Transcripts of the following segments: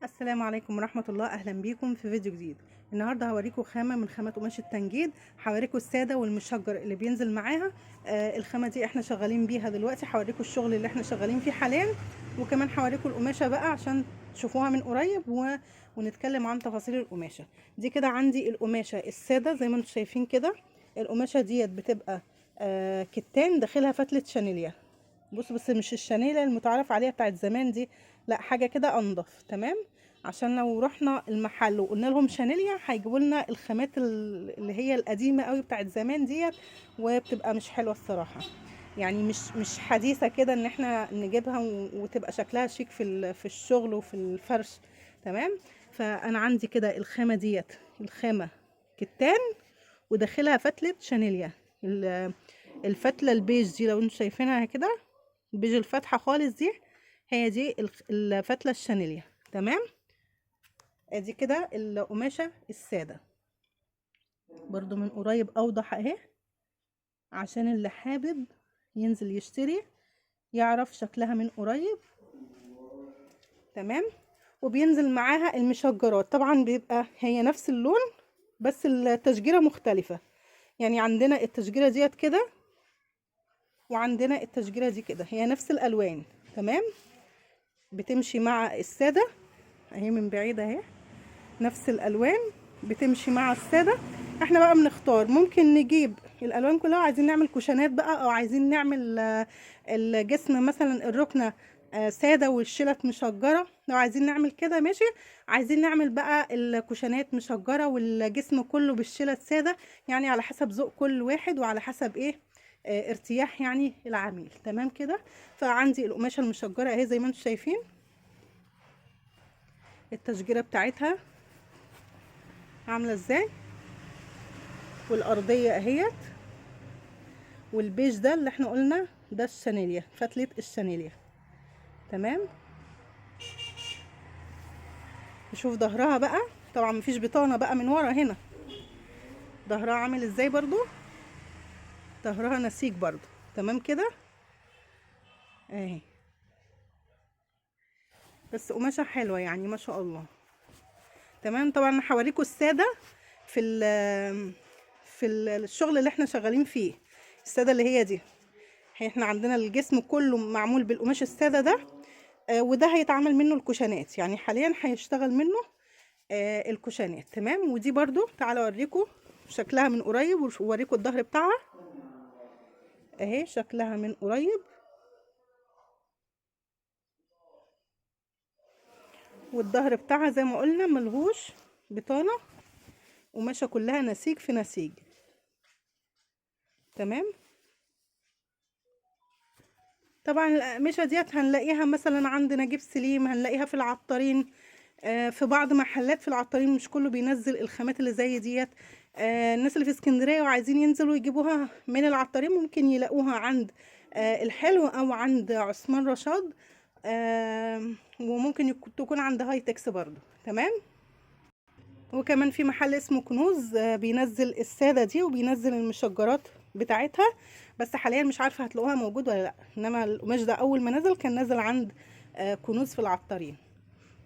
السلام عليكم ورحمة الله. أهلا بيكم في فيديو جديد. النهاردة هوريكم خامة من خامات قماش التنجيد، هوريكم السادة والمشجر اللي بينزل معاها. الخامة دي احنا شغالين بيها دلوقتي، هوريكم الشغل اللي احنا شغالين فيه حاليا، وكمان هوريكم القماشة بقى عشان تشوفوها من قريب ونتكلم عن تفاصيل القماشة دي. كده عندي القماشة السادة زي ما انتم شايفين كده. القماشة ديت بتبقى كتان داخلها فتلة شانيليا. بص، بس مش الشانيلة المتعارف عليها بتاعت زمان دي، لا حاجة كده انضف. تمام، عشان لو رحنا المحل وقلنا لهم شانيليا هيجيبوا لنا الخامات اللي هي القديمة قوي بتاعت زمان ديت، وبتبقى مش حلوة الصراحة. يعني مش حديثة كده ان احنا نجيبها وتبقى شكلها شيك في الشغل وفي الفرش. تمام، فانا عندي كده الخامة ديت، الخامة كتان وداخلها فتلة شانيليا، الفتلة البيج دي لو انتم شايفينها كده، البيج الفاتحة خالص دي، هي دي الفتلة الشانيليا. تمام، ادي كده القماشة السادة برضو من قريب اوضح اهي، عشان اللي حابب ينزل يشتري يعرف شكلها من قريب. تمام، وبينزل معاها المشجرات، طبعا بيبقى هي نفس اللون بس التشجيرة مختلفة. يعني عندنا التشجيرة ديت كده، وعندنا التشجيرة دي كده، هي نفس الألوان. تمام، بتمشي مع السادة اهي من بعيد اهي، نفس الألوان بتمشي مع السادة. احنا بقى بنختار، ممكن نجيب الألوان كلها، عايزين نعمل كوشنات بقى، او عايزين نعمل الجسم مثلا الركنة سادة والشلت مشجرة، لو عايزين نعمل كده ماشي. عايزين نعمل بقى الكوشنات مشجرة والجسم كله بالشلت سادة، يعني على حسب ذوق كل واحد وعلى حسب ايه، ارتياح يعني العميل. تمام كده، فعندي القماشة المشجرة اهي زي ما انتم شايفين، التشجيرة بتاعتها عاملة ازاي، والأرضية اهيت، والبيج ده اللي احنا قلنا ده الشانيليا، فتلة الشانيليا. تمام، نشوف ظهرها بقى. طبعا مفيش بطانة بقى من ورا هنا. ظهرها عامل ازاي برضو، ظهرها نسيج برضو. تمام كده اهي، بس قماشة حلوة يعني ما شاء الله. تمام، طبعا هوريكم السادة في الشغل اللي احنا شغالين فيه. السادة اللي هي دي، احنا عندنا الجسم كله معمول بالقماش السادة ده، وده هيتعمل منه الكوشنات، يعني حاليا هيشتغل منه الكوشنات. تمام، ودي برضو تعالوا اوريكم شكلها من قريب، واوريكم الظهر بتاعها اهي، شكلها من قريب. والظهر بتاعها زي ما قلنا ملهوش بطانة، قماشة كلها نسيج في نسيج. تمام، طبعا الأقمشة ديت هنلاقيها مثلا عند نجيب سليم، هنلاقيها في العطارين، في بعض محلات في العطارين، مش كله بينزل الخامات اللي زي ديت. الناس اللي في اسكندرية وعايزين ينزلوا يجيبوها من العطارين ممكن يلاقوها عند الحلو او عند عثمان رشاد، وممكن تكون عند هايتكس برضو. تمام، وكمان في محل اسمه كنوز، بينزل السادة دي وبينزل المشجرات بتاعتها، بس حاليا مش عارفة هتلاقوها موجود ولا لا، انما القماش ده اول ما نزل كان نزل عند كنوز في العطارين.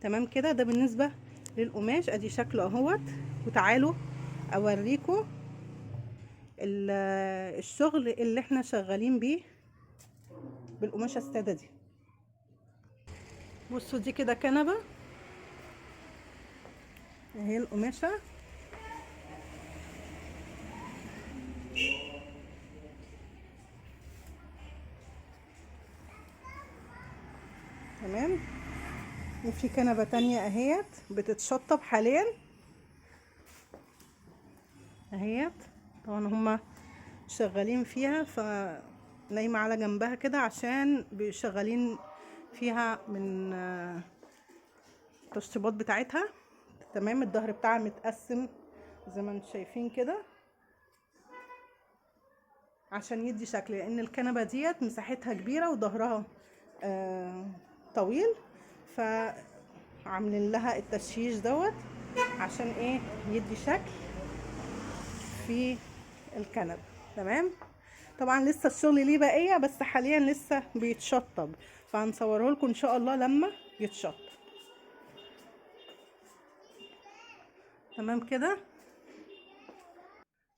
تمام كده، ده بالنسبة للقماش ادي شكله اهوت. وتعالوا اوريكم الشغل اللي احنا شغالين بيه بالقماشة السادة دي. بصوا دي كده كنبة اهي القماشة. تمام، وفي كنبة تانية اهيت بتتشطب حاليا اهيت، طبعا هما شغالين فيها فنايمة على جنبها كده عشان شغالين فيها من التشطيبات بتاعتها. تمام، الظهر بتاعها متقسم زي ما انتم شايفين كده عشان يدي شكل، لان الكنبة ديت مساحتها كبيرة وظهرها طويل، فعاملين لها التشييش دوت عشان ايه، يدي شكل في الكنبة. تمام، طبعا لسه الشغل ليه بقية، بس حاليا لسه بيتشطب، فهنصوره لكم ان شاء الله لما يتشطب. تمام كده.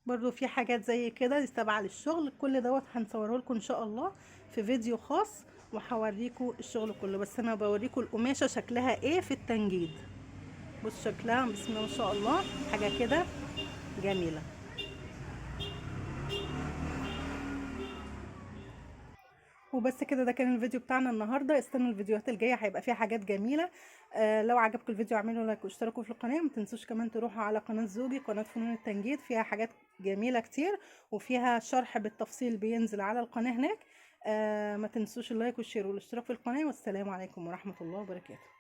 برضو في حاجات زي كده دي تابعه للشغل. كل دوت هنصوره لكم ان شاء الله في فيديو خاص، وهوريكم الشغل كله. بس انا بوريكم القماشه شكلها ايه في التنجيد. بص شكلها بسم الله ما شاء الله، حاجة كده جميلة. وبس كده، ده كان الفيديو بتاعنا النهارده. استنوا الفيديوهات الجاية هيبقى فيها حاجات جميلة. لو عجبكم الفيديو اعملوا like واشتركوا في القناة. ما تنسوش كمان تروحوا على قناة زوجي، قناة فنون التنجيد، فيها حاجات جميلة كتير وفيها شرح بالتفصيل بينزل على القناة هناك. ما تنسوش ال like وال share والاشتراك في القناة. والسلام عليكم ورحمة الله وبركاته.